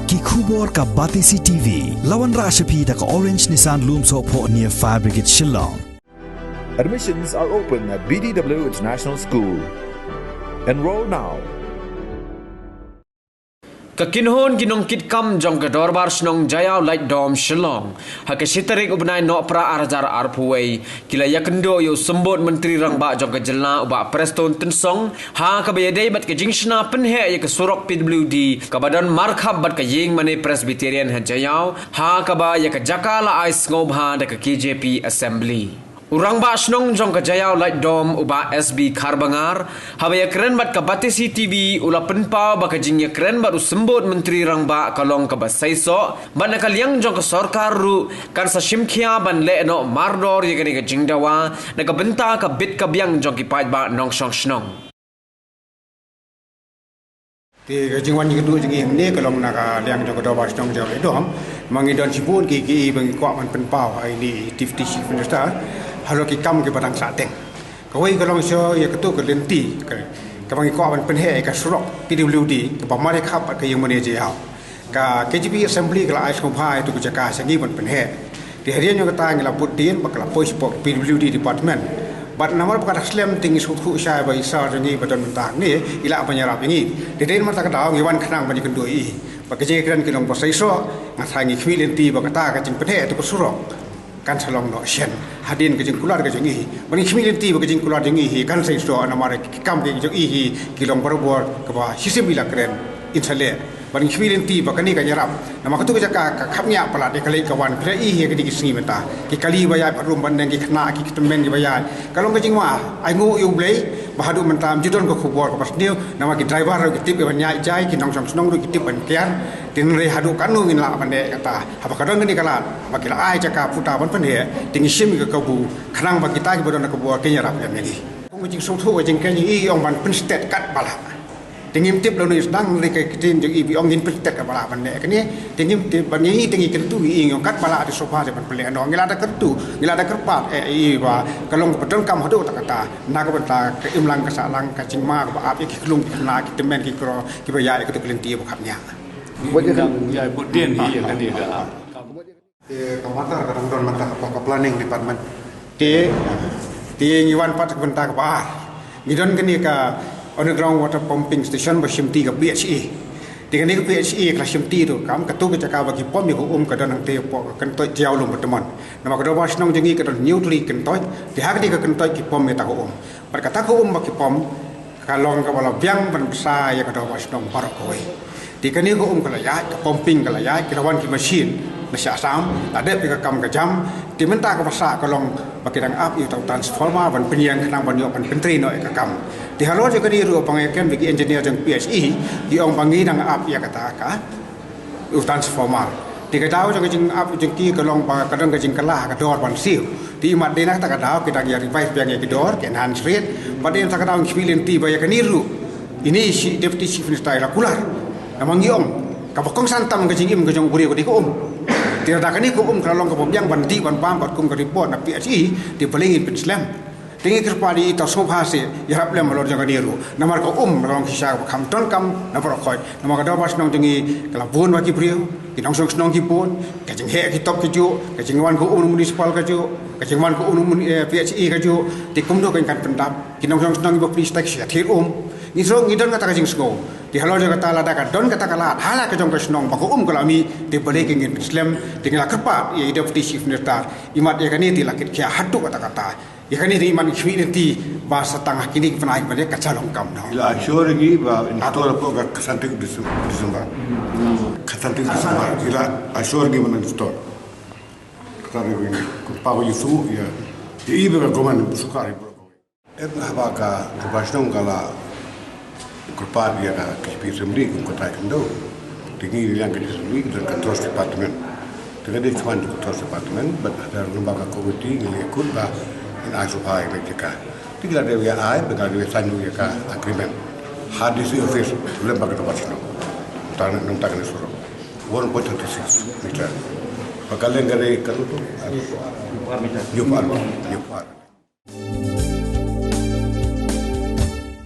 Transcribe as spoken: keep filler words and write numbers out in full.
Ki khubor ka Batesi T V, la wanrah sha phi da ka Orange Nissan Lumsohphoh near Fire Brigade Shillong. Admissions are open at B D W International School. Enroll now. Ka kynhun ki nongkitkam jong ka Dorbar Shnong Jaiaw Laitdom Shillong, ha ka shi tarik u bnai Nohprah ar hajar arphew wei, ki la ïakynduh ïa u Symbud Myntri Rangbah jong ka jylla u Bah Prestone Tynsong, ha kaba ïadei bad ka jingshna pynheh ïa ka surok P W D kaba don markhap bad ka ïing mane Presbyterian ha Jaiaw, ha kaba ïa ka jaka la ai sngewbha da ka K J P Assembly. U Rangbah Shnong jong ka Jaiaw Laitdom u Bah S B Kharbangar, haba ïakren bad ka Batesi T V u la pynpaw ba ka jingïakren bad u Symbud Myntri Rangbah ka long kaba seisoh, bad na ka liang jong ka sorkar ruh kan sa shimkhia ban leh noh mardor ïa kane ka jingdawa na ka bynta ka bit ka biang jong ki paidbah nongshong shnong. Te ka jingwan jingkynduh jong ngi hangne ka long na ka liang jong ka Dorbar Shnong Jaiaw Laitdom. Ma ngi don shibun ki ki ba ngi kwah ban pynpaw ha ine i Deputy Chief Minister halor ki kam kiba dang sahteng. Kawei ka long shuh ïa katu ka lynti kaba ngi kwah ban pynheh ïa ka surok P W D kaba markhap bad ka ïing mane Jaiaw. Ka K J P Assembly ka la ai sngewbha ïa katu ka jaka sha ngi ban pynheh. Te hadien jong kata ngi la bud dien ba ka la poi shapoh P W D Department. Bad namar ba ka da slem te ngi sngewthuh shai ba i Sir jong ngi ba don mynta hangne i lah ban ïarap ïa ngi. Te dei namar kata ka daw ngi wan khnang ban ïakynduh ïa i. Bad ka jingkren ki long ba seisoh, nga tharai ngi khmih lynti ba kata ka jingpynheh ïa katu ka surok kan sa long noh shen. Hadien ka jingkular ka jong i. Bad ngi khmih lynti ba ka jingkular jong i hi kan seisoh namar ki kam ki jong i hi ki long barabor kaba shisien i la kren in sa leh. Bad ngi khmih lynti ba kane kan ïarap. Namar katu ka jaka ka khapngiah palat ïa ka leit ka wan phi la i hi ha kine ki sngi mynta. Ki kali ba ïaid bad rum bad neng ki khynnah ki tymmen kiba ïaid. Ka long ka jingma ainguh ïa U Blei ba haduh mynta ym ju don ka khubor kaba sniew. Namar ki driver ruh ki tip ïa ban ïaid jai, ki nongshong shnong ruh ki tip ban kiar. Te hynrei haduh katno ngin lah ban leh kata. Haba ka don kane ka lad ba ki la ai jaka puta ban pynheh, te ngi shim ïa ka kabu khnang ba kita kiba don ka khubor kin ïarap lem ïa ngi. Kum ka jingsngewthuh ka jingkren jong i ong ban pynstet katba lah. Te ngim tip lano i sdang, hynrei ka ktien jong i ba ong ngin pynstet katba lah ban leh kane. Te ngim tip, ban ïa i te ngi kyntu i ong katba lah te sngewbha te ban pynleh noh. Ngi la da kyntu, ngi la da kyrpad ïa i ba ka long kaba donkam haduh katta katta. Na ka bynta ka imlang ka sahlang, ka jingma kaba ap ïa ki khlung ki khynnah ki tymmen ki kro kiba ïaid ïa katu ka lynti ba khapngiah. Ïa bud dien hi ïa kane ka. Te ka matter ka dang don mynta hapoh ka planning department. Te, te ngi wan pat ka bynta kaba ar. Ngi don kane ka underground water pumping station ba shimti ka P H E. Te kane ka P H E ka la shimti ruh kam katu ka jaka ba ki pom ïa ka um ka don hangtei hapoh ka kyntoit Jaiaw Lum Batamon. Namar ka Dorbar Shnong jong ngi ka don hynñiew tylli ki kyntoit. Te ha kane ka kyntoit ki pom ïa kata ka um. Bad kata ka um ba ki pom ka long kaba la biang ban bsa ïa ka Dorbar Shnong baroh kawei. Te kane ka um ka la ïaid, ka pumping ka la ïaid, ki la wan ki machine na sha Assam, la dep ïa ka kam ka jam. Te mynta kaba sah ka long ba ki dang ap ïa uta u transformer ban pynïeng khnang ban ïoh ban pyntrei noh ïa ka kam. Te halor jong kane ruh ba nga ïakren bad ki engineer jong P H E, ki ong ba ngi dang ap ïa kata ka u transformer. Te ka daw jong ka jingap jong ki ka long ba ka don ka jingkylla ka dor ban siew. Te imat dei na kata ka daw ki dang ïa revise biang ïa ki dor, ki enhance rate. Bad dei na kata ka daw ngi khmih lynti ba ïa kane ruh ine i Deputy Chief Minister i la kular. Namar ngi ong kaba kongsan tam ka jingim ka jong u briew ka dei ka um. Te lada kane ka um ka la long kaba biang ban dih ban bam bad kum ka report na P H E, te balei ngin pynslem. Te ngi kyrpad ïa i, to sngewbha seh ïarap lem halor jong kane ruh. Namar ka um ka long ka shisha kaba kham donkam na baroh khoit. Namar ka Dorbar Shnong jong ngi ka la bun bha ki briew, ki nongshong shnong ki bun, ka jingheh ki top kajuh, ka jingwan ka um municipal kajuh, ka jingwan ka um mun-, eh, P H E kajuh. Te kumno kan kan pyndap ki nongshong shnong ki bapli stek sha thied um. Ngi shu ngi don kata ka jingsngew. Te halor jong kata lada ka don kata ka lad ha la ka jong ka shnong ba ka um ka la mih, te balei ka ngin pynslem. Te ngi la kyrpad ïa i Deputy Chief Minister, imat ïa kane te la kit khia haduh katta katta. Ïa kane te imat ngi khmih lynti ba sa tang ha kine ki bnai ba dei ka shalong kam noh. I la assure ngi ba install hapoh ka khatsan tarik Decem-, December. Khatsan tarik December i la assure ngi ba nang install. Kata ruh ngi kyrpad ba ïa su ïa ïa i ba ka government sukar ïa baroh kawei. Em, haba ka Dorbar Shnong ka la kyrpad ïa ka K J P Assembly kum ka trai khyndew. Te ngi liang ka K J P Assembly ka don ka Trust Department. Te ka dei ka man ka Trust Department bad da lyngba ka committee ngi la kut ba ngin ai sngewbha ïa ka jaka. Te ngi la dei ïa ai bad ngi la dei sign ïa ka agreement ha D C office lyngba ka Dorbar Shnong. Tang nang tang ne surok one point thirty six meter. Ba ka leng ka dei ka lutu. Hynñiew phew ar. Hynñiew phew ar.